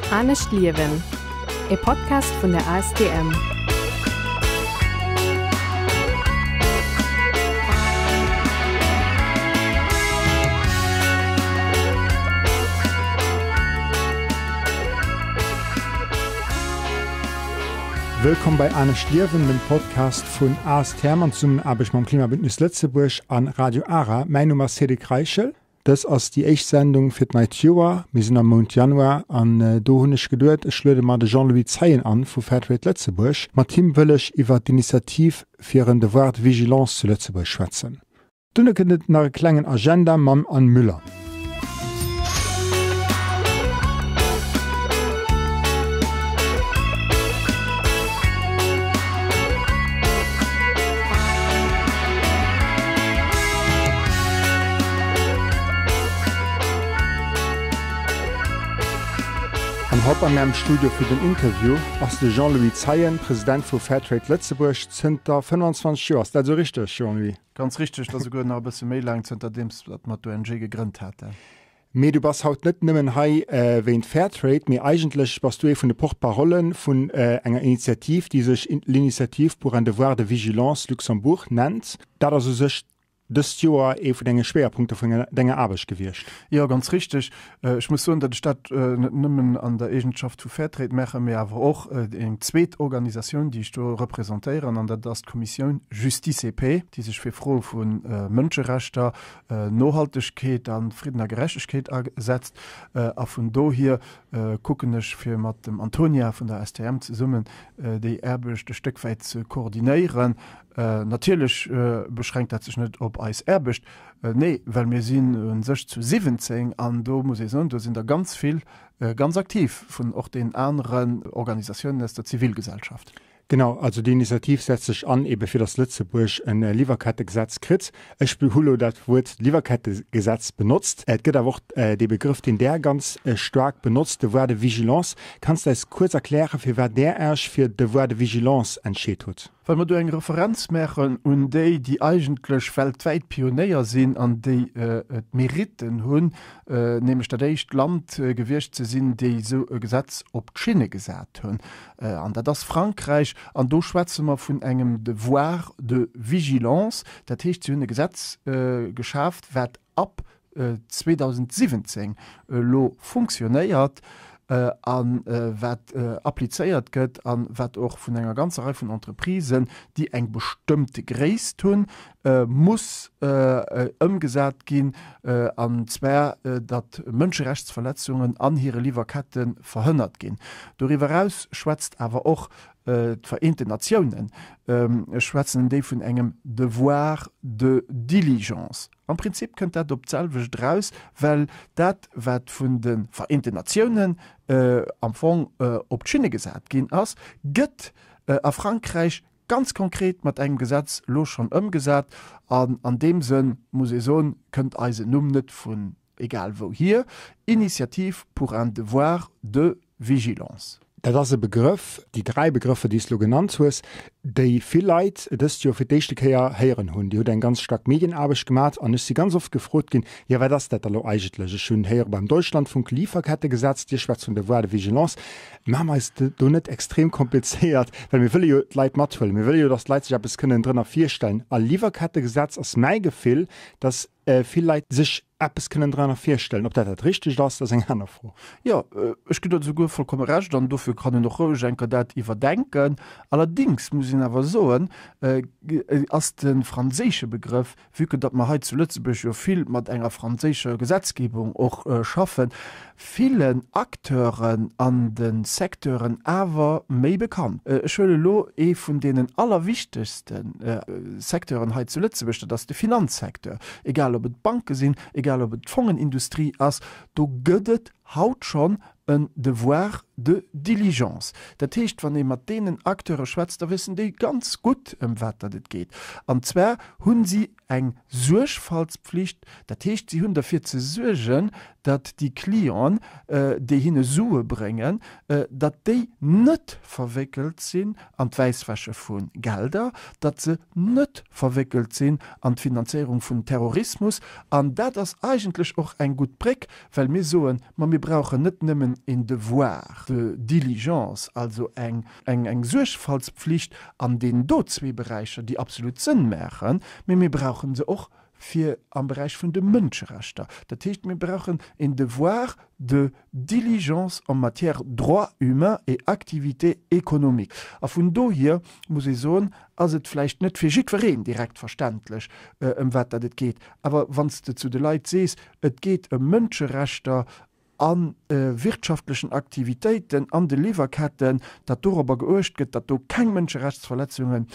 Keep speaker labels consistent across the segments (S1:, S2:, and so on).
S1: Anescht liewen, e Podcast vun der ASTM.
S2: Wëllkomm bei Anescht liewen, dem Podcast vun ASTM an Zesummenaarbecht mam Klimabündnis Lëtzebuerg an Radio Ara. Mäin Numm ass Cédric Reichel. Dës ass déi éischt Sendung fir d'neit Joer. Mir sinn am Mount Januar an do hunn ech geduet, ech luede mer de Jean-Louis Zeien an vu Fairtrade Lëtzebuerg. Mat him wëll ech iwwer d'Initiativ fir en Devoir de vigilance zu Lëtzebuerg schwätzen. Duerno gëtt et nach e klengen Agenda mam Anne Müller. An haut bei mär am Studio fir den Interview ass de Jean-Louis Zeien, President vu Fairtrade Lëtzebuerg zënter 25 Joer. Ass dat esou richteg, Jean-Louis?
S3: Ganz richteg, dat ass esouguer nach e bësse méi laang, zënterdeems datt mer d'ONG gegrënnt haten.
S2: Mee du bass haut net nëmmen hei wéint Fairtrade, mee eigentlech bass du ee vun de Porte-parollen vun enger Initiativ, déi sech l'Initiative pour un devoir de vigilance Luxembourg nennt. Dat ass u sech dëst Joer ee vun denge Schwéierpunkte vun denger Aarbecht gewiescht.
S3: Jo, ganz richteg. Ech muss soen, datt ech dat net nëmmen an der Eegenschaft vu Fairtrade maachen, mee awer och eng zweet Organisatioun, déi ech do representéieren, an dat ass d'Kommissioun Justice et Paix, déi sech fir Froe vu Mënscherechter, Nohaltegkeet a Fridden a Gerechtegkeet asetzt. A vun dohier kucken ech, fir mat dem Antonia vun der STM zesummen déi Aarbecht e Stéck wäit ze koordinéieren. Natierlech beschränkt dat sech net op eis Aarbecht, nee, well mir sinn u sech zu 17 an do muss ee soen, do sinn der ganz vill ganz aktiv vun och deenen aneren Organisatiounen aus der Zivilgesellschaft.
S2: Genau, also déi Initiativ setzt sech an, ebe fir datt Lëtzebuerg e Liwwerkettegesetz kritt. Ech hu lo dat Wuert Liwwerkettegesetz benotzt. Et gëtt awer och dee Begrëff, deen Der ganz staark benotzt, Devoir de vigilance. Kanns de eis kuerz erklären, firwat Der Äech fir Devoir de vigilance entscheet hutt?
S3: Well mer do eng Referenz maachen un déi, déi eigentlech weltwäit Pionéier sinn an déi d'Meritten hunn, nämlech dat éischt Land gewiescht ze sinn, déi esou e Gesetz op d'Schinne gesat hunn, an dat ass Frankräich. An do schwätze mer vun engem Devoir de vigilance. Dat heescht, si hunn e Gesetz geschaaft, wat ab 2017 elo funktionéiert a wat applizéiert gëtt a wat och vun enger ganzer Rei vun Entreprisen, déi eng bestëmmte Gréisst hunn, muss ëmgesat ginn, an zwar datt Mënscherechtsverletzungen an hire Liwwerkette verhënnert ginn. Doriwwer eraus schwätzt awer och d'Vereenten Natiounen, schwätzen déi vun engem Devoir de diligence. Am Prinzip kënnt dat op d'selwecht eraus, well dat, wat vun de Vereenten Natiounen am Fong op d'Schinne gesat ginn ass, gëtt a Frankräich ganz konkret mat engem Gesetz elo schonn ëmgesat. An an deem Sënn muss ee soen, kënnt eisen Numm net vun egal wouhier, Initiative pour un devoir de vigilance.
S2: Dat ass e Begrëff, déi dräi Begrëffer, déi s de elo genannt hues, déi vill Leit dëst Joer fir d'éischte Kéier héieren hunn. Dir hutt eng ganz staark Medienaarbecht gemat an ech si ganz oft gefrot ginn, Jo, wat ass dat da lo eigentlech? Ech hunn héiere beim Deutschlandfunk Lieferkettegesetz, Dir schwätzt vun Devoir de vigilance. Maache mer eis et do net extrem komplizéiert? Well mir wëlle jo d'Leit mathuelen. Mir wëlle jo, datt d'Leit sech eppes kënnen drënner virstellen. A Lieferkettegesetz ass mäi Gefill, datt vill Leit sech eppes kënnen dranner virstellen. Ob dat dat Richtegt ass, dat ass eng aner Fro.
S3: Jo, ech ginn der esouguer vollkomme Recht an dofir kann een och roueg enker dat iwwerdenken. Allerdéngs muss een awer soen, ass de franséische Begrëff, vue que datt mer hei zu Lëtzebuerg jo vill mat enger franséischer Gesetzgebung och schaffen, villen Acteuren an de Secteuren awer méi bekannt. Ech huele elo ee vun deenen allerwichtegste Secteuren hei zu Lëtzebuerg, dat ass de Finanzsecteur. Egal ob et d'Banke sinn, egal ob et d'Fongenindustrie ass, do gëtt et haut schonn en Devoir. de diligence. Dat heescht, wann ee mat deenen Acteure schwätzt, da wëssen déi ganz gutt, ëm wat datt et geet. An zwar hu si eng Suergfaltspflicht, dat heescht, si hunn derfir ze suergen, datt déi Clienten, déi hinne Sue bréngen, datt déi net verwéckelt sinn an d'Wäisswäsche vu Gelder, datt se net verwéckelt sinn an d'Finanzéierung vun Terrorismus. An dat ass eigentlech och eng gutt Bréck, well mir soen, ma mir brauchen net nëmmen een Devoir de diligence, also eng eng Suergfaltspflicht an deenen do zwee Beräicher, déi absolut Sënn maachen, mee mir brauche se och fir am Beräich vun de Mënscherechter. Dat heescht, mir brauchen een Devoir de diligence en matière droits humains et activités économiques. A vun dohier muss ee soen, ass et vläicht net fir jiddwereen direkt verständlech, ëm wat dat et geet. Awer wann s de zu de Leit sees, et geet ëm Mënscherechter a wirtschaftlechen Aktivitéiten an de Liwwerketten, datt dorobber geuecht gëtt, datt do keng Mënscherechtsverletzunge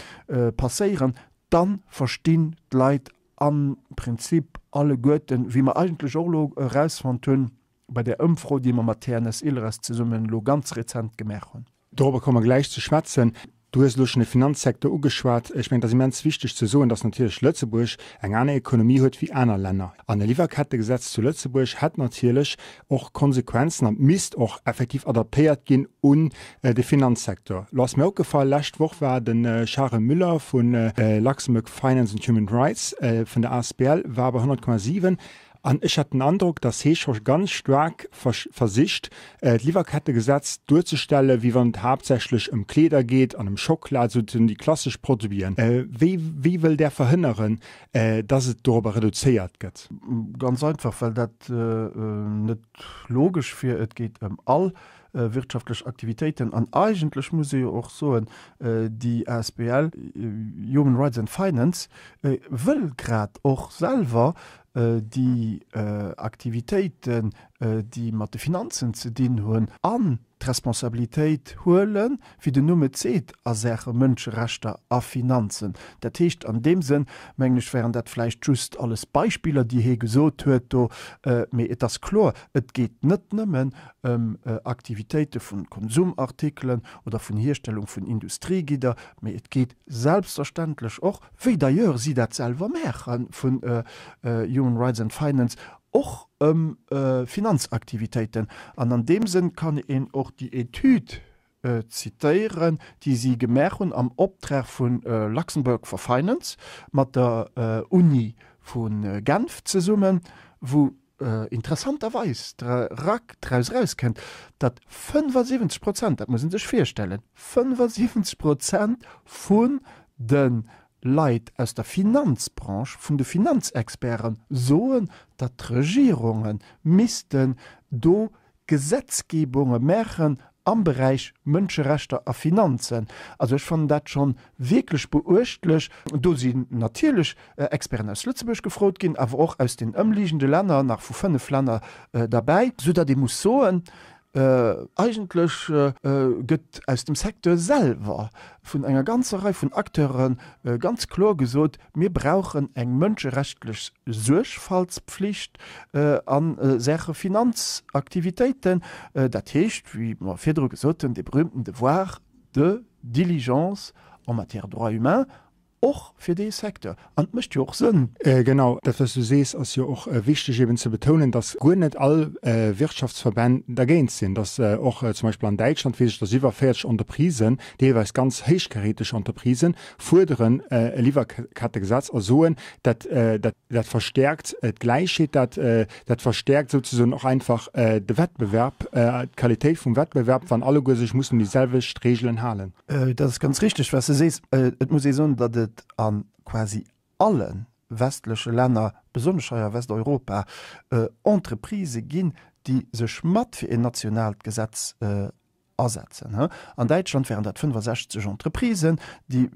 S3: passéieren, da verstinn d'Leit am Prinzip alleguerten, wéi mer eigentlech och elo erausfonnt hunn bei där Ëmfro, déi mer mat TNS-Ilres zesummen elo ganz rezent gemaach hunn.
S2: Dorobber komme mer gläich ze schwätzen. Du hues elo schonn de Finanzsecteur ugeschwat. Ech mengen, et ass immens wichteg ze soen, dass natierlech Lëtzebuerg eng aner Ekonomie huet wéi aner Länner. An e Liwwerkettegesetz zu Lëtzebuerg hätt natierlech och Konsequenzen an misst och effektiv adaptéiert ginn un de Finanzsecteur. Elo ass mir opgefall, lescht Woch war de Charel Müller vu Luxembourg Finance and Human Rights vun der asbl war bei 100,7 An ech hat den Androck, dass hee scho ganz staark versicht, d'Liwwerkettegesetz duerzestellen, wéi wann et haaptsächlech ëm Kleeder geet an ëm Schockela, esou déi klassesch Produiten. Wéi, wéi wëllt Der verhënneren, dass et dorobber reduzéiert gëtt?
S3: Ganz einfach, well dat net logesch wier. Et geet ëm all wirtschaftlech Aktivitéiten. An eigentlech muss ee jo och soen, déi asbl Human Rights and Finance wëll grad och selwer déi Aktivitéiten, déi mat de Finanzen ze dinn hunn, an d'Responsabilitéit huelen, wéi den Numm et seet, a Saache Mënscherechter a Finanzen. Dat heescht, an deem Sënn, mengen ech, wären dat vläicht just alles Beispiller, déi hie gesot huet do, mee et ass kloer, et geet net nëmmen ëm Aktivitéite vu Konsumartikelen oder vun Hierstellung vun Industriegidder, mee et geet selbstverständlech och, wéi d'ailleurs si dat selwer maache vun Human Rights and Finance, och ëm Finanzaktivitéiten. An an deem Sënn kann een och déi Etüd zitéieren, déi si gemaach hunn am Optrag vu Luxembourg for Finance mat der Uni vu Genf zesummen, wou interessanterweis draus erauskënnt, datt 75 Prozent, dat muss ee sech virstellen, 75 Prozent vun de Leit aus der Finanzbranche, vun de Finanzexperten soen, datt d'Regierunge missten do Gesetzgebunge maachen am Beräich Mënscherechter a Finanzen. Also ech fannen dat scho wierklech beuechtlech. Do sinn natierlech Experten aus Lëtzebuerg gefrot ginn, awer och aus den ëmliegende Länner, nach vu 5 Länner derbäi, soudatt ee muss soen, Eigentlech gëtt aus dem Secteur selwer vun enger ganzer Rei vun Acteure ganz kloer gesot, Mir brauchen eng mënscherechtlich Suergfaltspflicht a Saache Finanzaktivitéiten. Dat heescht, wéi mer virdru gesot hunn, dee berühmten Devoir de diligence en matière droits humains Och fir dee Secteur. An et mécht jo och Sënn.
S2: Genau, dat wat s du sees, ass jo och wichteg eben ze betounen, datt guer net all Wirtschaftsverbänn dergéint sinn, datt och zum Beispill an Däitschland, weess ech, datt iwwer 40 Entreprisen, deelweis ganz héichkaräteg Entreprisen, fuerderen e Liwwerkettegesetz a soen, dat dat verstäerkt d'Gläichheet, dat dat verstäerkt souzesoen och einfach de Wettbewerb, d'Qualitéit vum Wettbewerb, wann alleguer sech mussen un déi selwecht Reegelen halen.
S3: Dat ass ganz richteg, wat s de sees. Et muss ee soen, datt et a quasi alle westleche Länner, besonnesch hei a Westeuropa, Entreprisë ginn, déi sech mat fir een nationaalt Gesetz asetzen. An Däitschland wären dat 65 Entreprisen, déi.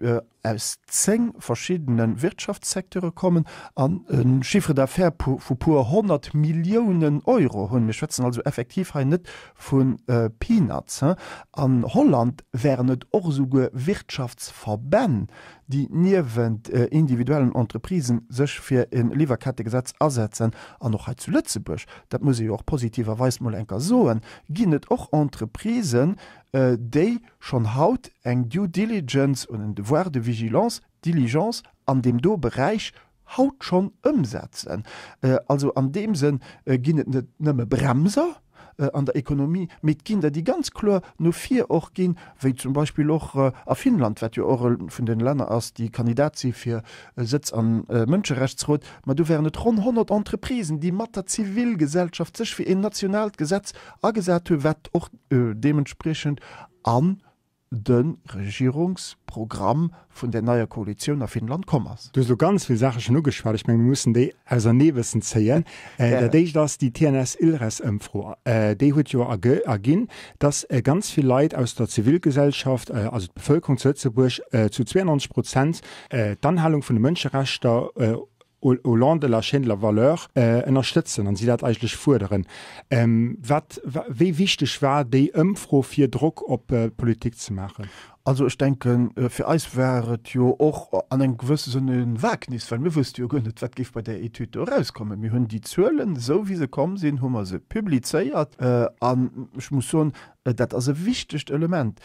S3: aus 10 verschiddene Wirtschaftssecteure kommen an e Chiffre d'affaires vu puer 100 Milliounen Euro hunn. Mir schwätzen also effektiv hei net vu Peanuts. An Holland wären et och esouguer Wirtschaftsverbänn, déi niewent individuellen Entreprisen sech fir e Liwwerkettegesetz asetzen. An och hei zu Lëtzebuerg, dat muss ee jo och positiverweis mol enker soen, ginn et och Entreprisen, déi schonn haut eng Due Diligence oder en Devoir de vigilance, diligence an deem do Beräich haut schonn ëmsetzen. Also an deem Sënn ginn et net nëmme Bremser an der Ekonomie, mee et ginn der, déi ganz kloer no vir och ginn, wéi zum Beispill och a Finnland, wat jo och e vun den Länner ass, déi Kandidat si fir e Sëtz am Mënscherechtsrot. Ma do wären et ronn 100 Entreprisen, déi mat der Zivilgesellschaft sech fir een nationaalt Gesetz agesat hunn, wat och deementspriechend an de Regierungsprogramm vun der neier Koalitioun a Finnland komm ass.
S2: Du hues elo ganz vill Saache schonn ugeschwat. Ech menge mir mussen déi ausernee bëssen zéien. Dat éischt ass déi TNS-ILReS-Ëmfro. Déi huet jo erginn, datt ganz vill Leit aus der Zivilgesellschaft, also d'Bevëlkerung zu Lëtzebuerg, zu 92 Prozent d'Anhalung vun de Mënscherechter au long de la chaîne de la valeur ënnerstëtzen an si dat eigentlech fuerderen. Wat, wéi wichteg war déi Ëmfro fir Drock op d'Politik ze maachen?
S3: Also ech denken, fir eis war et jo och an engem gewësse Sënn e Wagnis, well mir wousste jo guer net, wat géif bei där Etüd do erauskommen. Mir hunn déi Zuelen, esou wéi se komm sinn, hu mer se publizéiert an ech muss soen, dat ass e wichtegt Element,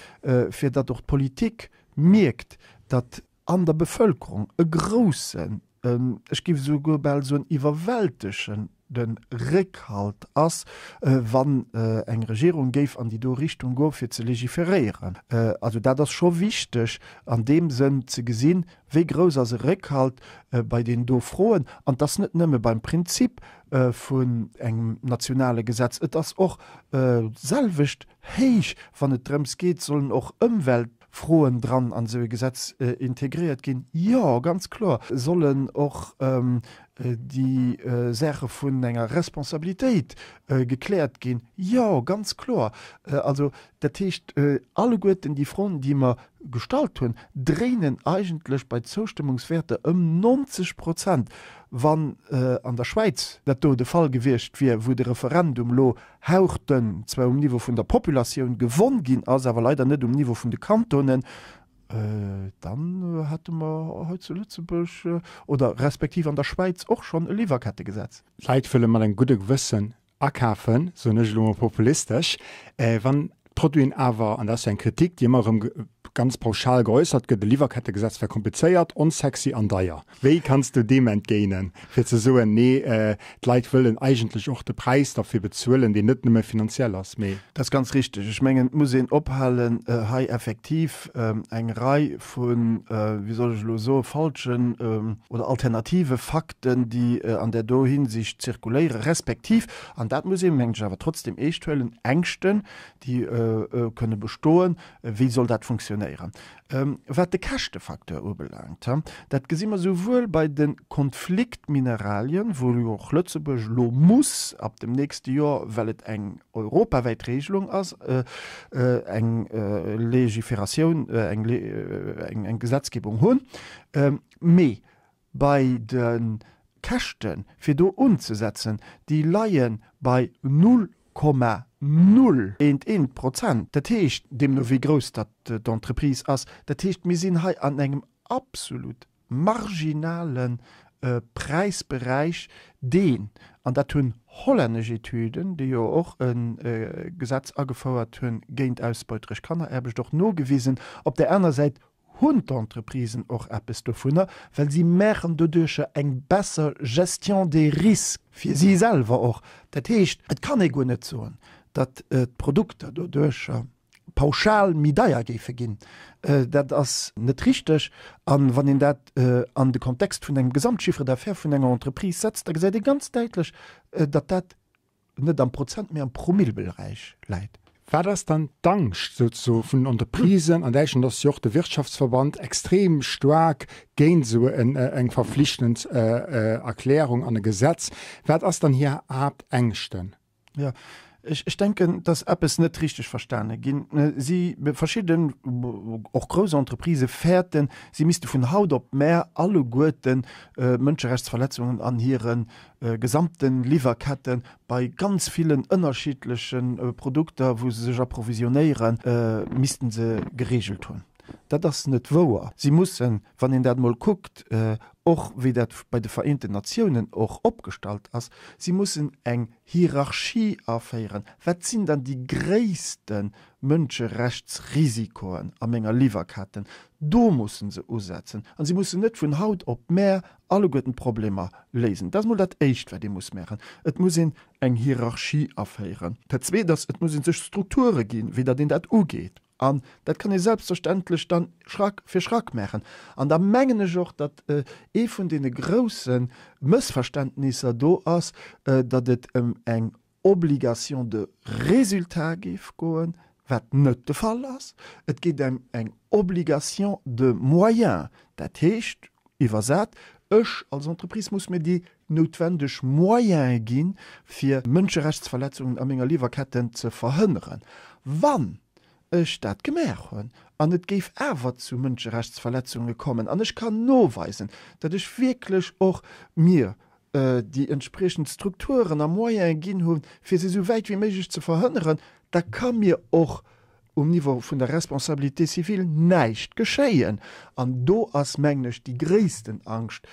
S3: fir datt och d'Politik mierkt, datt an der Bevëlkerung e groussen, ech géif esouguer bal soen iwwerwältegende Réckhalt ass, wann eng Regierung géif an déi do Richtung goe fir ze legiferéieren. Also dat ass scho wichteg an deem Sënn ze gesinn, wéi grouss ass e Réckhalt bei deenen do Froen. An et ass net nëmme beim Prinzip vun engem nationale Gesetz, et ass och d'selwecht héich, wann et drëms geet, sollen och Ëmwelt, Froen dran an esou e Gesetz integréiert ginn? Jo, ganz kloer sollen och déi Saache vun enger Responsabilitéit gekläert ginn. Jo, ganz kloer. Also dat heescht, alleguerten déi Froen, déi mer gestallt hunn, dréinen eigentlech bei Zoustëmmungswäerter ëm 90 Prozent. Wann an der Schwäiz dat do de Fall gewiescht wier, wou de Referendum elo hauchdënn zwar um Niveau vun der Populatioun gewonn ginn ass, awer leider net um Niveau vun de Kantonen, dann hätte mer hei zu Lëtzebuerg oder respektiv an der Schwäiz och schonn e Liwwerkettegesetz.
S2: D'Leit wëlle mat engem gudde Gewëssen akafen, soen ech elo mol populistesch. Wann d'Produiten awer, an dat ass jo eng Kritik, déi ëmmer erëm ganz pauschal geäussert gëtt, e Liwwerkettegesetz wär komplizéiert, onsexy an deier. Wéi kanns du deem entgéinen, fir ze soen, nee, d'Leit wëllen eigentlech och de Präis derfir bezuelen, deen net nëmme finanziell ass, mee.
S3: Dat ass ganz richteg. Ech mengen, et muss een ophalen, hei effektiv eng Rei vu, wéi soll ech elo soen, falschen oder alternative Fakten, déi an där do Hinsicht zirkuléieren, respektiv, an dat muss een, mengen ech, awer trotzdem eescht huelen, Ängschten, déi kënne bestoen, wéi soll dat funktionéieren. Wat de Käschtefacteur ubelaangt, dat gesi mer souwuel bei de Konfliktmineralien, wou jo och Lëtzebuerg elo muss ab dem nächste Joer, well et eng europawäit Regelung ass, eng Legiferatioun, eng Gesetzgebung hunn, mee bei de Käschte fir do unzesetzen, déi leie bei 0,011 Prozent. Dat heescht, deemno wéi grouss datt d'Entreprise ass, dat heescht mir sinn hei an engem absolut marginale Präisberäich, deen, an dat hunn hollännesch Etüden, déi jo och e Gesetz agefouert hunn géint ausbeuteresch Kanneraarbecht, och nogewisen. Op där aner Säit hunn d'Entreprisen och eppes dovunner, well si maachen doduercher eng besser Gestion des risques fir si selwer och. Dat heescht, et kann ee guer net soen, datt d'Produkter doduercher pauschal méi deier géife ginn. Dat ass net richteg. A wann een dat an de Kontext vun engem Gesamtchiffre d'affaires vun enger Entreprise setzt, da gesäit ee ganz däitlech, datt dat net am Prozent, mee am Promillberäich läit.
S2: Wat ass dann d'Angscht souzesoe vun den Entreprisen? An Däitschland ass jo och de Wirtschaftsverband extrem staark géint esou eng verflichtend Erklärung an e Gesetz. Wat ass dann hir Haaptängschten?
S3: Jo. Ech denken, dass eppes net richteg verstane ginn. Si, verschidden, och grouss Entreprisë fäerten, si misste vun haut op mar alleguerten Mënscherechtsverletzungen an hire gesamte Liwwerkette bei ganz villen ënnerschiddleche Produkter, wou se sech approvisionéieren, misste se geregelt hunn. Dat ass net wouer. Si mussen, wann een dat emol kuckt, och wéi dat bei de Vereenten Natiounen och opgestallt ass, si mussen eng Hierarchie aféieren, Wat sinn dann déi gréisste Mënscherechtsrisikoen a menger Liwwerketten? Do mussen se usetzen. A si mussen net vun haut op mar alleguerten d'Problemer léisen. Dat ass mol dat Éischt, wat ee muss maachen. Et muss een eng Hierarchie aféieren. Dat Zweet ass, et muss ee sech Strukture ginn, wéi datt een dat ugeet. An dat kann ee selbstverständlech dann Schrack fir Schrack maachen. An da mengen ech och, datt ee vun deene grousse Mëssverständnisser do ass, datt et ëm eng Obligation de résultat géif goen, wat net de Fall ass. Et geet ëm eng Obligation de moyens. Dat heescht iwwersat, ech als Entreprise muss mir déi noutwendeg Moyene ginn, fir Mënscherechtsverletzungen a menger Liwwerketten ze verhënneren. Wann ech dat gemaach hunn an et géif awer zu Mënscherechtsverletzunge kommen an ech kann noweisen, datt ech wierklech och mir déi entspriechend Strukturen a Moyene ginn hunn, fir se esou wäit wéi méiglech ze verhënneren, da ka mir och um Niveau vun der Responsabilité civile näischt geschéien. An do ass, mengen ech, déi gréissten Angscht,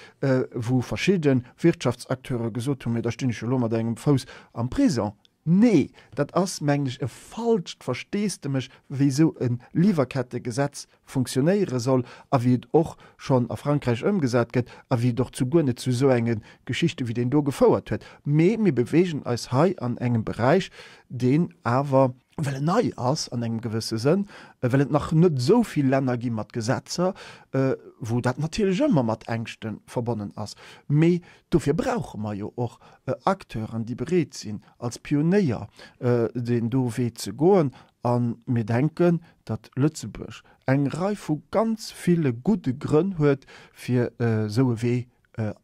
S3: wou verschidde Wirtschaftsacteure gesot hunn, Mee da stinn ech jo elo mat engem Fouss am Prison. Nee, dat ass, mengen ech, e falscht Versteesdemech, wéi esou e Liwwerkettegesetz funktionéiere soll a wéi et och schonn a Frankräich ëmgesat gëtt a wéi et och zu guer net zu esou enge Geschichte wéi deen do gefouert huet. Mee mir beweegen eis hei an engem Beräich, deen awer, well en nei ass an engem gewësse Sënn, well et nach net esou vill Länner gi mat Gesetzer, wou dat natierlech ëmmer mat Ängschte verbonnen ass, mee Dofir brauche mer jo och Acteuren, déi bereet sinn, als Pionéier deen do Wee ze goen. A mir denken, datt Lëtzebuerg eng Rei vu ganz ville gudde Grënn huet, fir esou e Wee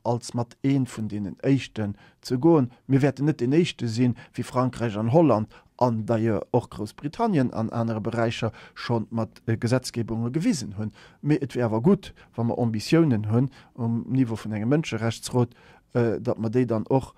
S3: als mat ee vun deenen éischten ze goen. Mir wäerten net deen éischte sinn, wéi Frankräich an Holland an d'ailleurs och Groussbritannien an anere Beräicher scho mat Gesetzgebunge gewisen hunn. Mee et wier awer gutt, wa mer Ambitiounen hunn um Niveau vun engem Mënscherechtsrot, datt mer déi dann och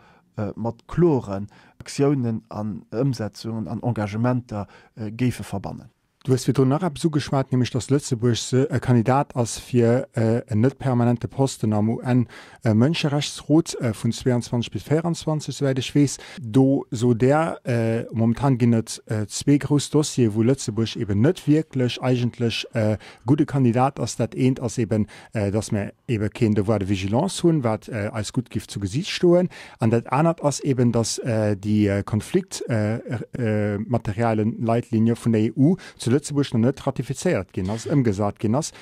S3: mat kloren Aktiounen an Ëmsetzungen an Engagementer géife verbannen.
S2: Du hues virdrun nach eppes ugeschwat, nämlech datt Lëtzebuerg e Kandidat ass fir en net permanente Posten am UN-Mënscherechtsrot vun 22 bis 24, souwäit ech weess. Do sot Der, momentan ginn et zwee grouss Dossiere wou Lëtzebuerg eben net wierklech eigentlech e gudde Kandidat ass. Dat eent ass eben, datt mir ebe keen Devoir de vigilance hunn, wat eis gutt giff zu Gesiicht stoen. An dat anert ass eben, datt déi Konfliktmaterialien-Leitlinie vun der EU zu Lëtzebuerg nach net ratifizéiert ginn ass, ëmgesat ginn ass.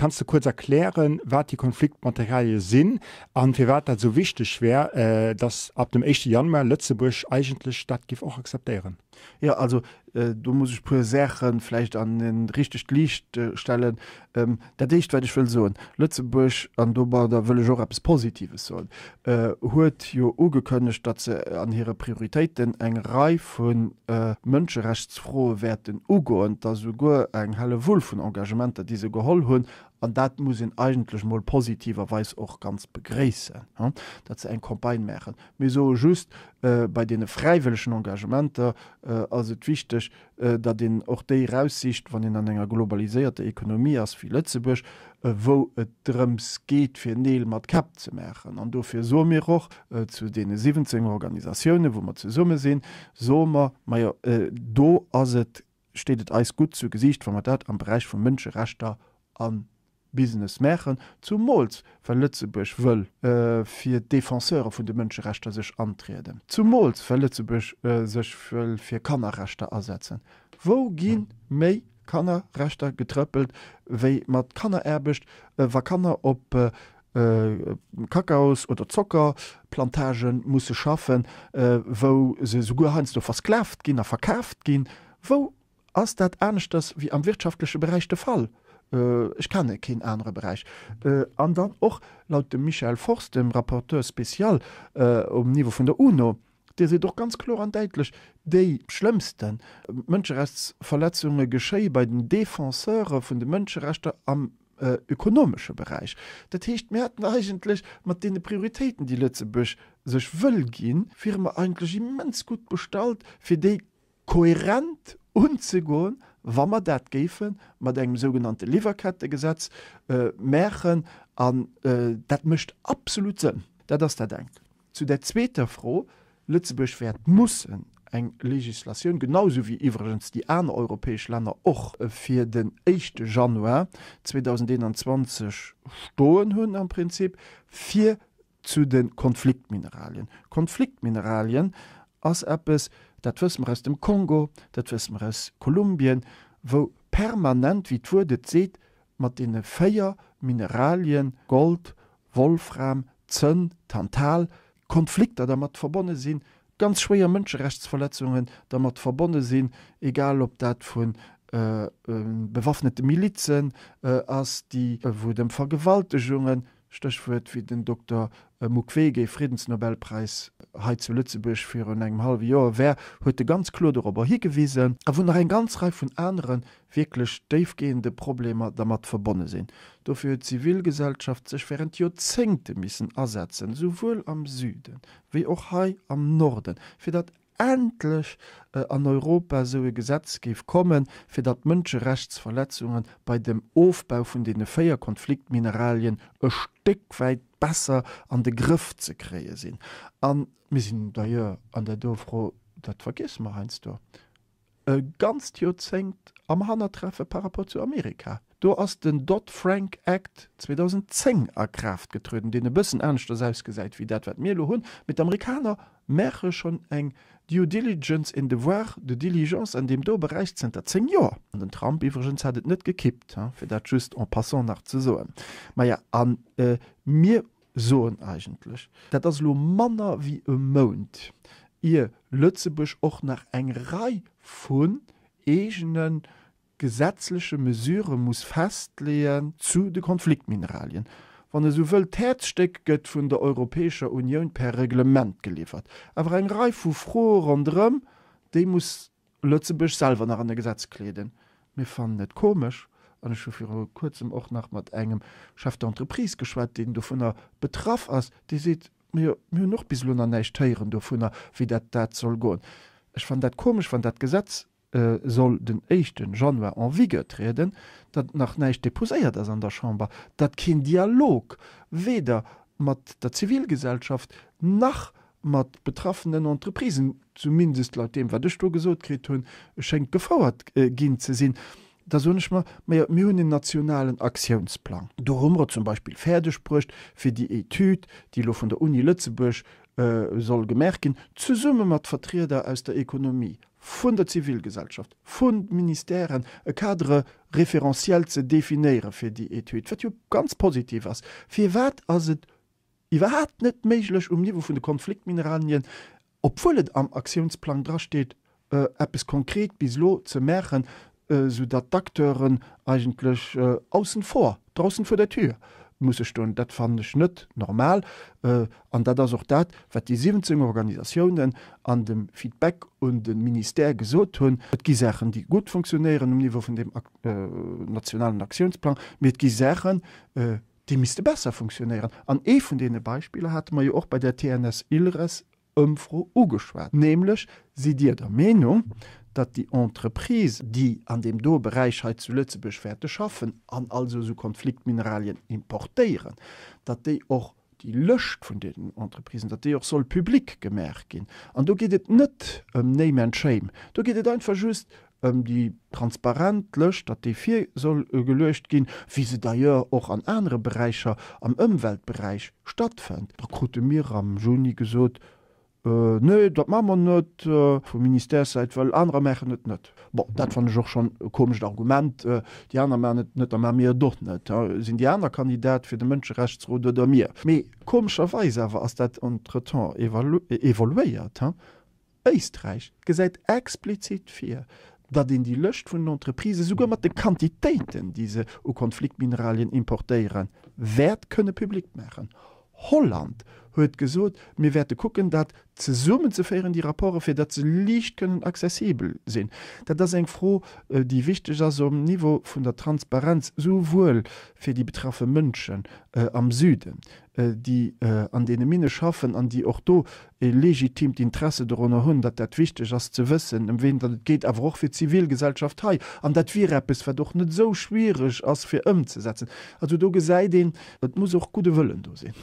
S2: Kanns de kuerz erklären, wat déi Konfliktmaterialie sinn a firwat dat esou wichteg wär, datt ab dem éischte Januar Lëtzebuerg eigentlech dat giff och akzeptéieren?
S3: Jo, also do muss ech e puer Saache vläicht an e richtegt Liicht stellen. Dat Éischt, wat ech wëll soen, Lëtzebuerg, an domadder wëll ech och eppes Positives soen, huet jo ugekënnegt, datt se an hire Prioritéiten eng Rei vu Mënscherechtsfroe wäerten ugoen. Et ass esouguer eng Hellewull vun Engagementer, déi se geholl hunn. An dat muss een eigentlech emol positiverweis och ganz begréissen, datt se eng Campagne maachen. Mir soe just, bei deene fräiwëllegen Engagementer ass et wichteg, datt een och déi eraussicht, wann een an enger globaliséierter Ekonomie ass wéi Lëtzebuerg, wou et drëms geet, fir Neel mat Käpp ze maachen. An dofir soe mir och zu deene 17 Organisatiounen, wou mer zesumme sinn, soe mer, Majo, do ass et steet et eis gutt zu Gesiicht, wa mer dat am Beräich vu Mënscherechter a Business maachen, zumools well Lëtzebuerg wëll fir d'Défenseure vun de Mënscherechter sech antrieden, zumools well Lëtzebuerg sech wëll fir Kannerrechter asetzen. Wou gi méi Kannerrechter getrëppelt wéi mat Kanneraarbecht, wa Kanner op Kakaos oder Zockerplantage musse schaffen, wou se souguer heiansdo versklavt ginn a verkaaft ginn. Wou ass dat aneschters wéi am wirtschaftleche Beräich de Fall? Ech kenne keen anere Beräich. An dann och laut dem Michel Forst, dem Rapporteur spécial um Niveau vun der UNO. Dir seet och ganz kloer an däitlech, déi schlëmmste Mënscherechtsverletzunge geschéie bei den Défenseure vun de Mënscherechter am ökonomesche Beräich. Dat heescht, mir hätten eigentlech mat deene Prioritéiten, déi Lëtzebuerg sech wëll ginn, wiere mer eigentlech immens gutt bestallt, fir déi kohärent unzegoen, wa mer dat géife mat engem sougenannte Liwwerkettegesetz maachen. An dat mécht absolut Sënn. Dat ass dat engt. Zu der zweeter Fro, Lëtzebuerg wäert mussen eng Législatioun, genau esou wéi iwwregens déi aner europäesch Länner och, fir den éischte Januar 2021 stoen hunn am Prinzip, fir zu de Konfliktmineralien. Konfliktmineralien ass eppes, dat wësse mer aus dem Kongo, dat wësse mer aus Kolumbien, wou permanent, wéi d'Wuert et seet, mat deene 4 Mineralien Gold, Wolfram, Zënn, Tantal, Konflikter dermat verbonne sinn, ganz schwéier Mënscherechtsverletzungen dermat verbonne sinn, egal ob dat vu bewaffnete Milizen ass, déi, wou et ëm Vergewaltegungen, Stéchwuert wéi den Dokter Mukwege, Friddensnobelpräis hei zu Lëtzebuerg virun engem hallwe Joer war, huet e ganz kloer dorobber higewisen, a wou nach eng ganz Rei vun anere wierklech déifgehende Problemer dermat verbonne sinn. Dofir huet d'Zivilgesellschaft sech während Joerzéngte missen asetzen, souwuel am Süde wéi och hei am Norden, fir datt endlech an Europa esou e Gesetz géif kommen, fir datt d'Mënscherechtsverletzunge bei dem Ofbau vun deene 4 Konfliktmineralien e Stéck wäit besser an de Grëff ze kréie sinn. A mir sinn d'ailleurs an där do Fro, dat vergiesse mer heiansdo, e ganzt Joerzéngt am Hannertreffe par rapport zu Amerika. Do ass den Dodd-Frank Act 2010 a Kraaft getrueden, deen e bëssen aneschters ausgesäit wéi dat, wat mir elo hunn. Mee d'Amerikaner maache schonn eng Due diligence, een Devoir de diligence an deem do Beräich zënter 10 Joer. An den Trump iwwregens hat et net gekippt, fir dat just en passant nach ze soen. Maja, a mir soen eigentlech, dat ass elo manner wéi e Mount, ier Lëtzebuerg och nach eng Rei vun eegene gesetzleche Mesurë muss festleeën zu de Konfliktmineralien. Wann e sou wëllt, d'Häerzstéck gëtt vun der Europäescher Unioun per Reglement geliwwert. Awer eng Rei vu Froe ronderëm, déi muss Lëtzebuerg selwer nach an e Gesetz kleeden. Mir fannen et komesch, an ech hu viru kuerzem och nach mat engem Chef d'entreprise geschwat, deen dovunner betraff ass, dee seet, Majo, mir hunn och bis elo nach näischt héieren dovunner, wéi dat dat soll goen. Ech fannen dat komesch, wann dat Gesetz soll den éischte Januar en vigueur trieden, datt nach näischt déposéiert ass an der Chamber, datt keen Dialog weder mat der Zivilgesellschaft nach mat betraffenen Entreprisen, zumindest laut deem wat ech do gesot kritt hunn, schéngt gefouert ginn ze sinn, da soen ech mer, majo, mir hunn en nationalen Aktiounsplang. Do hu mer et zum Beispill fäerdeg bruecht, fir déi Etüd, déi elo vun der Uni Lëtzebuerg soll gemaach ginn, zesumme mat Vertrieder aus der Ekonomie, vun der Zivilgesellschaft, vu Ministèren, e Cadre référentiel ze definéiere fir déi Etüd, wat jo ganz positiv ass. Firwat ass et iwwerhaapt net méiglech um Niveau vun de Konfliktmineralien, obwuel et am Aktiounsplang drasteet, eppes konkret bis elo ze maachen, soudatt d'Acteuren eigentlech aussen vor, draußen vor der Tür musse stoen. Dat fannen ech net normal. An dat ass och dat, wat déi 17 Organisatiounen an dem Feedback un de Ministère gesot hunn. Et gi Saachen, déi gutt funktionéieren um Niveau vun deem nationalen Aktiounsplang, mee et gi Saachen, déi misste besser funktionéieren. An ee vun deene Beispiller hate mer jo och bei der TNS-Ilres-Ëmfro ugeschwat, nämlech, Sidd Dir der Meenung, datt déi Entreprises, déi an deem do Beräich hei zu Lëtzebuerg wäerte schaffen an also esou Konfliktmineralien importéieren, datt déi och déi Lëscht vun deenen Entreprisen, datt déi och soll public gemaach ginn? An do geet et net ëm Name and Shame, do geet et einfach just ëm déi transparent Lëscht, datt déi vir soll geluecht ginn, wéi se d'ailleurs och an anere Beräicher, am Ëmweltberäich stattfënnt. Da krute mir am Juni gesot, Nee, dat maache mer net vu Ministèressäit, well anerer maachen et net. Bon, dat fannen ech och schonn e komescht Argument, déi aner maachen et net, da maache mir et och net. Sinn déi aner Kandidat fir de Mënscherechtsrot oder mir? Mee komescherweis awer ass dat entretemps evoluéiert. Éisträich gesäit explizit vir, datt een déi Lëscht vun den Entreprisen, souguer mat de Quantitéiten, déi se u Konfliktmineralien importéieren, wäert kënne public maachen. Holland huet gesot, mir wäerte kucken, dat zesummenzeféieren, déi Rapporten, fir datt se liicht kënnen accessibel sinn. Dat ass eng Fro, déi wichteg ass um Niveau vun der Transparenz, souwuel fir déi betraffe Mënschen am Süden, déi an deene Minne schaffen an déi och do e legitimt Interesse dorunner hunn, datt dat wichteg ass ze wëssen, ëm ween datt et geet, awer och fir d'Zivilgesellschaft hei. An dat wier eppes, wat och net esou schwierig ass fir ëmzesetzen. Also do gesäit een, et muss och gudde Wëllen do sinn.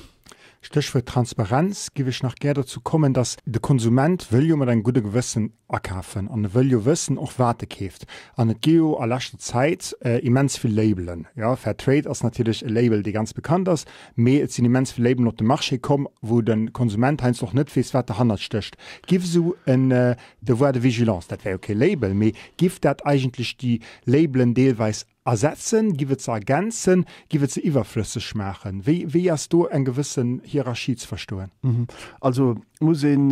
S2: Stéchwuert Transparenz, giff ech nach gär dozou kommen, dass de Konsument wëll jo mat engem gudde Gewëssen akafen an e wëll jo wëssen och wat e keeft. An et gi jo a leschter Zäit immens vill Labelen. Jo, Fair Trade ass natierlech e Label, dee ganz bekannt ass, mee et sinn immens vill Labelen op de Marché komm, wou de Konsument heiansdo och net weess, wat derhannert stécht. Giff esou en Devoir de vigilance, dat wär jo kee Label, mee giff dat eigentlech déi Labelen deelweis Ersetzen? Giff et se ergänzen? Giff et se iwwerflësseg maachen? Wéi, wéi ass do eng gewëssen Hierarchie ze verstoen?
S3: Also muss een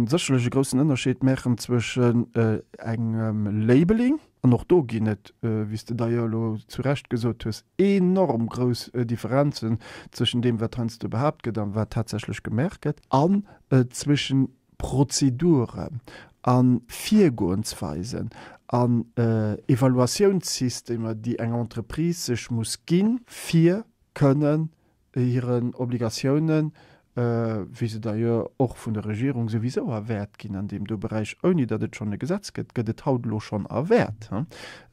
S3: sécherlech e groussen Ënnerscheed maachen zwëschen engem Labeling, an och do ginn et, wéi s de d'ailleurs elo zu Recht gesot hues, enorm grouss Differenzen zwëschen deem, wat heiansdo behaapt gëtt a wat tatsächlech gemaach gëtt, an zwëschen Prozeduren a Virgoensweisen an Evaluatiounssystemer, déi eng Entreprise sech muss ginn, fir kënnen hiren Obligatiounen, wéi se d'ailleurs och vun der Regierung souwisou erwäert ginn an deem do Beräich, ouni datt et schonn e Gesetz gëtt, gëtt et haut elo schonn erwäert,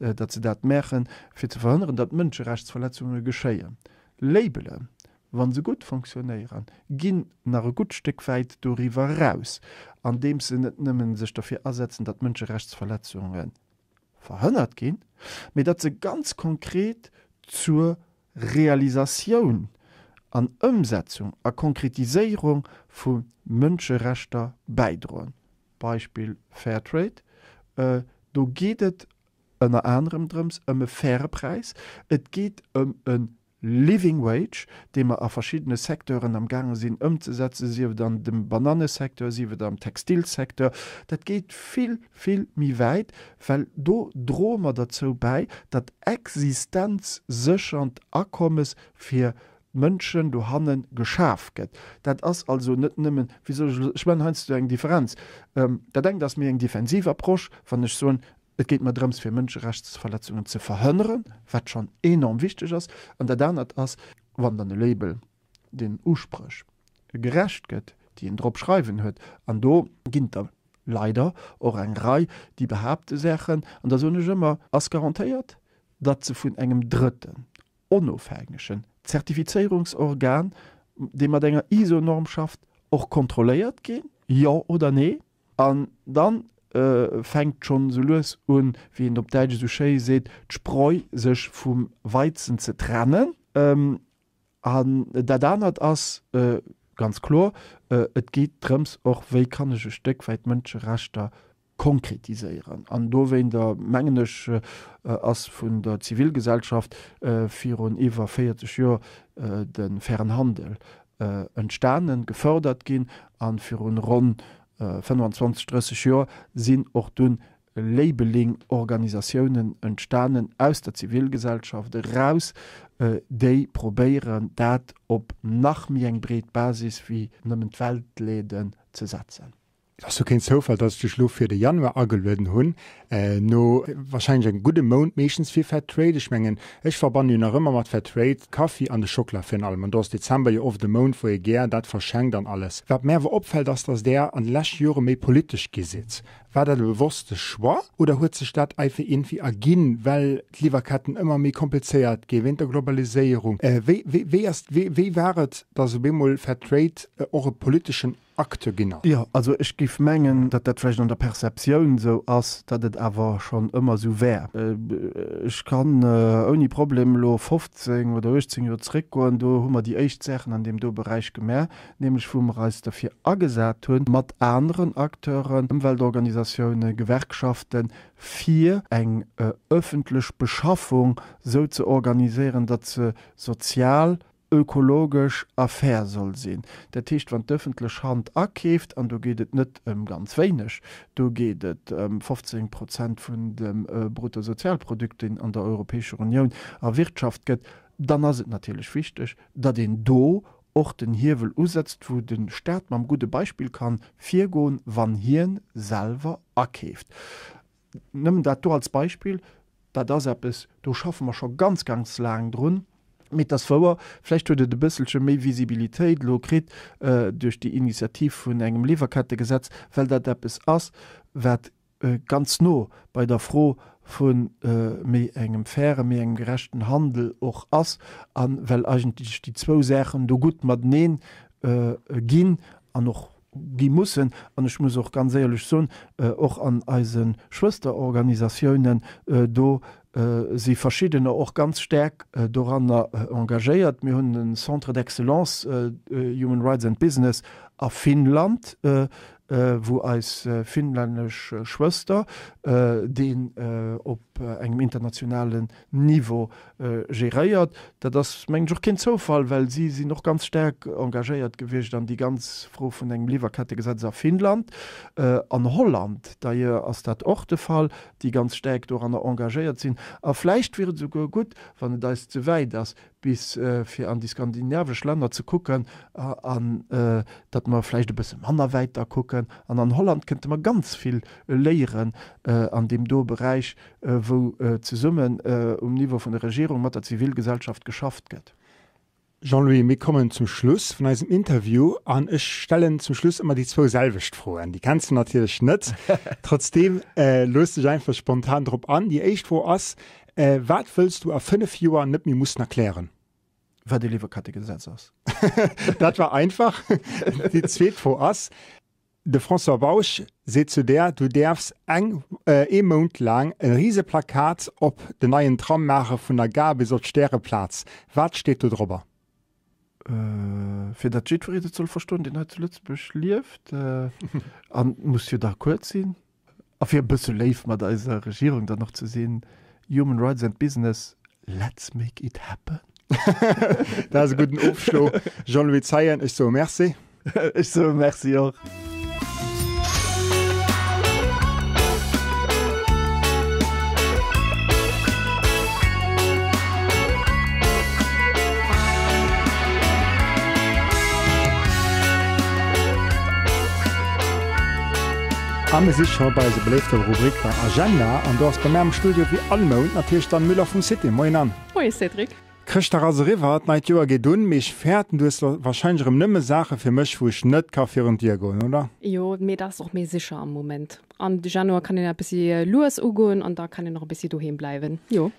S3: datt se dat maachen, fir ze verhënneren, datt Mënscherechtsverletzunge geschéien. Labelen wa se gutt fonctionnéieren, ginn nach e gutt Stéck wäit doriwwer eraus, andeems se net nëmmen sech derfir asetzen, datt Mënscherechtsverletzunge verhënnert ginn, mee datt se ganz konkret zur Realisatioun an Ëmsetzung a Konkretiséierung vu Mënscherechter bäidroen. Beispill Fairtrade, do geet et ënner anerem drëms ëm e faire Präis, et geet ëm e Living Wage, dee mer a verschiddene Secteuren am gaange sinn ëmzesetzen, sief et an dem Banannesecteur, sief et am Textilsecteur, dat geet vill, vill méi wäit, well do droe mer derzou bäi, datt existenzséchernd Akommes fir d'Mënschen dohanne geschaf gëtt. Dat ass also net nëmmen, wéi soll ech elo, ech maachen heiansdo eng Differenz, dat engt ass méi eng defensiv Approche, wann ech soen, Et geet mer drëms, fir Mënscherechtsverletzungen ze verhënneren, wat schonn enorm wichteg ass. An dat anert ass, wann dann e Label den Uspréch gerecht gëtt, déi een drop schreiwen huet, an do ginn et der leider och eng Rei, déi behaapte Saachen, an da soen ech ëmmer, ass garantéiert, datt se vun engem Drëtten, onofhängegen Zertifizéierungsorgan, dee mat enger ISO-Norm schafft, och kontrolléiert ginn, jo oder nee? An dann fänkt schonn esou lues un, wéi een op Däitsch esou schéi seet, d'Spreu sech vum Weizen ze trennen. An dat anert ass ganz kloer, et geet drëms och, wéi kann ech e Stéck wäit d'Mënscherechter konkretiséieren. An dowéinter, mengen ech, ass vun der Zivilgesellschaft virun iwwer 40 Joer de fairen Handel entstanen, gefördert ginn a virun ronn 25, 30 Joer sinn och dunn Labeling-Organisatiounen entstanen aus der Zivilgesellschaft eraus, déi probéieren dat op nach méi eng breet Basis wéi nëmmen d'Weltläden ze setzen.
S2: Et ass jo keen Zoufall, dass ech dech elo fir de Januar agelueden hunn, no wahrscheinlech engem gudde Mount meeschtens fir Fair Trade. Ech mengen, ech verbannen jo nach ëmmer mat Fair Trade Kaffi an de Schockela virun allem. An do ass Dezember jo oft e Mount, wou ee gär dat verschenkt an alles. Wat mär awer opfält, ass, dass där an de leschte Jore méi politesch gi sidd. War dat e bewosste Choix oder huet sech dat einfach iergendwéi erginn, well d'Liwwerketten ëmmer méi komplizéiert gi wéint der Globaliséierung? Wéi, wéi, wéi ass, wéi, wéi war et, dass op eemol Fair Trade och e politeschen Acte ginn
S3: ass. Jo, also ech géif mengen, datt dat vläicht an der Perceptioun esou ass, datt et awer schonn ëmmer esou wär. Ech kann ouni Problem elo 15 oder 18 Joer zréckgoen, do hu mer déi éischt Saachen an deem do Beräich gemaach, nämlech wou mer eis derfir agesat hunn, mat aneren Acteuren, Ëmweltorganisatiounen, Gewerkschaften, fir eng öffentlech Beschaffung esou ze organiséieren, datt se sozial, ökologesch a fair soll sinn. Dat heescht, wann d'ëffentlech Hand akeeft, an do geet et net ëm ganz wéineg, do geet et ëm 15 Prozent vun dem Bruttosozialprodukt, deen an der Europäescher Unioun erwirtschaft gëtt, dann ass et natierlech wichteg, datt een do och den Hiewel usetzt, wou de Staat mam gudde Beispill kann virgoen, wann hien selwer akeeft. Nëmmen dat do als Beispill, dat ass eppes, do schaffe mer scho ganz, ganz laang drun. Mee et ass wouer, vläicht huet et e bësselche méi Visibilitéit elo kritt duerch déi Initiativ vun engem Liwwerkettegesetz, well dat eppes ass, wat ganz no bei der Fro vu méi engem fairen, méi engem gerechten Handel och ass a well eigentlech déi zwou Saachen do gutt matenee ginn an och gi mussen. An ech muss och ganz éierlech soen, och an eise Schwësterorganisatiounen, do si verschiddener och ganz staark doranner engagéiert. Mir hunn e Centre d'excellence Human Rights and Business a Finnland, wou eis finnlännesch Schwëster deen op engem internationalen Niveau geréiert. Dat ass, mengen ech, och keen Zoufall, well si sinn och ganz staark engagéiert gewiescht an déi ganz Fro vun engem Liwwerkettegesetz a Finnland. An Holland d'ailleurs ass dat och de Fall, déi ganz staark doranner engagéiert sinn. A vläicht wier et esouguer gutt, wann et eis ze wäit ass, bis fir an déi skandinavesch Länner ze kucken an datt mer vläicht e bësse manner wäit da kucken. An an Holland kënnte mer ganz vill léieren an deem do Beräich, wou zesummen um Niveau vun der Regierung mat der Zivilgesellschaft geschafft gëtt.
S2: Jean-Louis, mir kommen zum Schluss vun eisem Interview an ech stellen zum Schluss ëmmer déi zwou selwecht Froen. Déi kenns du natierlech net. Trotzdeem looss dech einfach spontan drop an. Déi éischt Fro ass, Wat wëlls du a 5 Joer net méi mussen erklären?
S3: Wat e Liwwerkettegesetz ass.
S2: Dat war einfach. Déi zweet Fro ass, De François Bausch seet zu där, du däerfs eng ee Mount laang e Riseplakat op den neien Tram maache vun der Gare bis op d'Stäreplaz. Wat steet do drobber?
S3: Fir datt jiddwereen et soll verstoen, deen hei zu Lëtzebuerg lieft, an muss jo da kuerz sinn, A fir e bësse léif mat eiser Regierung dann och ze sinn, Human Rights and Business, let's make it happen!
S2: Dat ass e gudden Ofschlo. Jean-Louis Zeien, ech soe Merci.
S3: Ech soe Merci och.
S2: A mir si scho bei eiser beléifter Rubrik der Agenda. An do ass bei mär am Studio wéi all Mount natierlech d'Anne Müller vum Cité. Moien Anne.
S1: Moie Cédric.
S2: Chrëschtdag ass eriwwer, d'neit Joer geet un, mee ech fäerten du hues warscheinlech erëm nëmme Saache fir mech wou ech net ka virun d'Dier goen, oder?
S1: Jo, mee dat ass och méi sécher am Moment. An de Januar kann een e bëssi lues ugoen an da kann een och e bëssi doheem bleiwen, jo.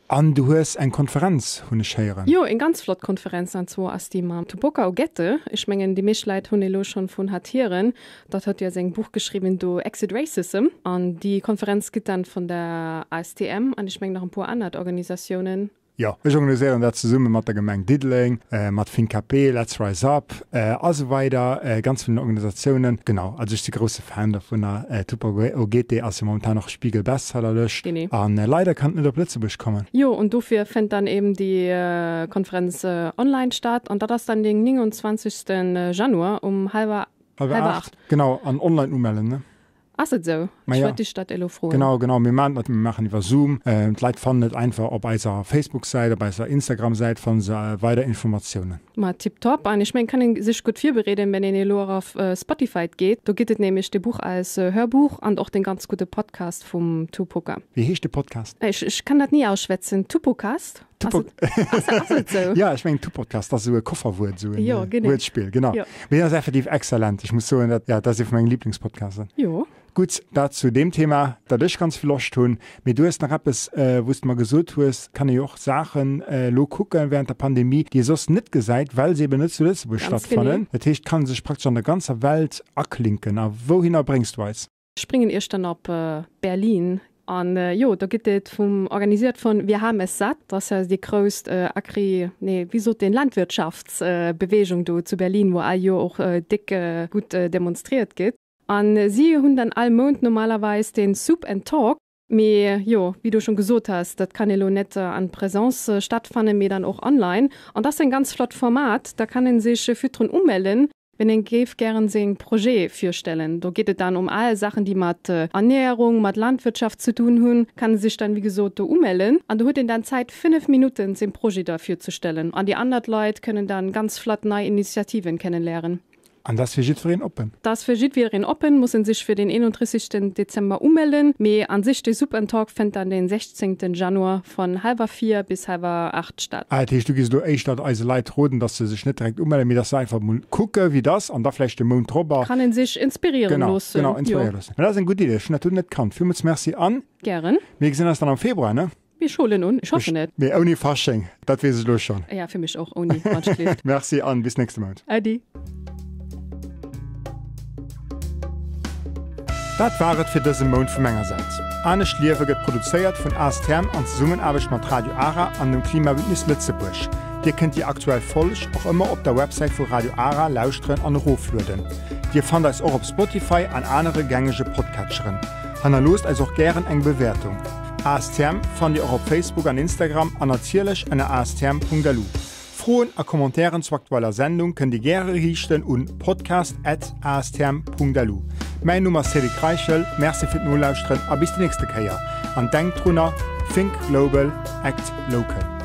S2: An du hues eng Konferenz, hunn ech héieren.
S1: Jo, eng ganz flott Konferenz, an zwor ass déi mam Tupoka Ogette. Ech mengen, déi meescht Leit hunn elo schonn vun hatt hieren. Dat huet jo seng Buch geschriwwen do, Exit Racism. An déi Konferenz gëtt dann vun der ASTM an ech mengen nach en puer anert Organisatiounen.
S2: Jo, ech organiséieren dat zesumme mat der Gemeng Diddeleng, mat FinCaPe, Let's Rise Up a sou weider, ganz villen Organisatiounen. Genau, also ech si grousse Fan dovunner. Tupac Ogete ass jo momentan och Spiegel-Bestsellerlëscht.
S1: Genee.
S2: An leider kann et net op Lëtzebuerg kommen.
S1: Jo, an dofir fënnt dann eben déi Konferenz online statt. An dat ass dann den 29. Januar um hallwer 8.
S2: Genau, an online umellen, ne?
S1: Ass et esou? Ech wollt dech dat elo froen.
S2: Genau, genau. Mir maachen dat, mir maachen iwwer Zoom. D'Leit fannen et einfach op eiser Facebook-Säit, op eiser Instagram-Säit fanne se weider Informatiounen.
S1: Ma tiptop. An ech mengen, kann een sech gutt virbereeden, wenn een elo och auf Spotify geet. Do gitt et nämlech de Buch als Hörbuch an och den ganz gudde Podcast vum Tupoka.
S2: Wéi heescht de Podcast?
S1: Ech, ech kann dat ni ausschwätzen. Tupocast? Ass et sou?
S2: Jo, ech mengen Tupocast ass esou e Kofferwuert, esou en
S1: Wuertspill,
S2: genau. Mee ass effektiv exzellent. Ech muss soen, dat, ja, dat ass ee vu menge Liblingspodcasten.
S1: Jo.
S2: Gutt, dat zu deem Thema, dat ech ganz vill Loscht hunn. Mee du hues nach eppes, wou s de mer gesot hues, kann ee jo och Saachen elo kucken während der Pandemie, déi ee soss net gesäit, well se eben net zu Lëtzebuerg stattfannen. Dat heescht, kann sech praktesch an der ganzer Welt aklinken. A wouhinner bréngs du eis?
S1: Ech bréngen iech dann op Berlin an jo, do gitt et vum, organisiert vun Wir haben es satt, dat ass ja déi grousst Agri, nee wéi sot een, Landwirtschaftsbewegung do zu Berlin, wou all Joer och déck gutt demonstriert gitt. An si hunn dann all Mount normalerweis den Soup and Talk. Mee jo, wéi du schon gesot has, dat kann elo net an Présence stattfannen, mee dann och online. An dat ass en ganz flott Format, da kann een sech virdrun umellen. Wenn een géif gären seng Projete virstellen. Do geet et dann um al Saachen, déi mat Ernährung, mat Landwirtschaft ze dun hunn. Kann e sech dann, wéi gesot, do umellen an do huet een dann Zäit 5 Minutten seng Projet da virzestellen an déi anert Leit kënnen dann ganz flott nei Initiativen kennenléieren.
S2: An dat ass fir jiddwereen oppen?
S1: Dat ass fir jiddwereen oppen, muss en sech fir den 31. Dezember umellen. Mee an sech de Suppentalk fënnt dann den 16. Januar von halwer 4 bis halwer 8 statt.
S2: Ah, dat heescht, du giss elo éischter eise Leit roden, dass se sech net direkt umellen, mee dass se einfach mol kucke wéi et ass an da vläicht de Mount drop a.
S1: Kann een sech inspirieren
S2: Genau,
S1: loossen,
S2: genau, inspiréiere jo. loossen. Mä dat ass eng gutt Idee, ech hunn dat do net kannt. Villmools Merci an.
S1: Gären.
S2: Mir gesinn eis dann am Februar, ne?
S1: Mir scholen un, ech hoffen et.
S2: Mee ouni Fasching, dat weess ech elo schonn.
S1: Ja, fir mech och ouni, wann ech gleeft.
S2: Merci an bis nächste Mount.
S1: Äddi.
S2: Dat war et fir dëse Mount vu menger Säit. Anescht Liewe gëtt produzéiert vun ASTM an Zesummenaarbecht mat Radio Ara an dem Klimabündnis Lëtzebuerg. Dir kënnt déi aktuell Folg och ëmmer op der Websäit vu Radio Ara lauschteren an eroflueden. Dir fannt eis och op Spotify an anere gängege Podcatcheren. Hannerloosst eis och gären eng Bewäertung. ASTM fannt Dir och op Facebook an Instagram an natierlech ënner astm.lu. Froen a Commentairen zur aktueller Sendung kënnt Dir gäre riichten un podcast@astm.lu. Mäin Numm ass Cédric Reichel, Merci fir d'Nolauschteren a bis déi nächste Kéier. An denkt drunner, Think global, act local.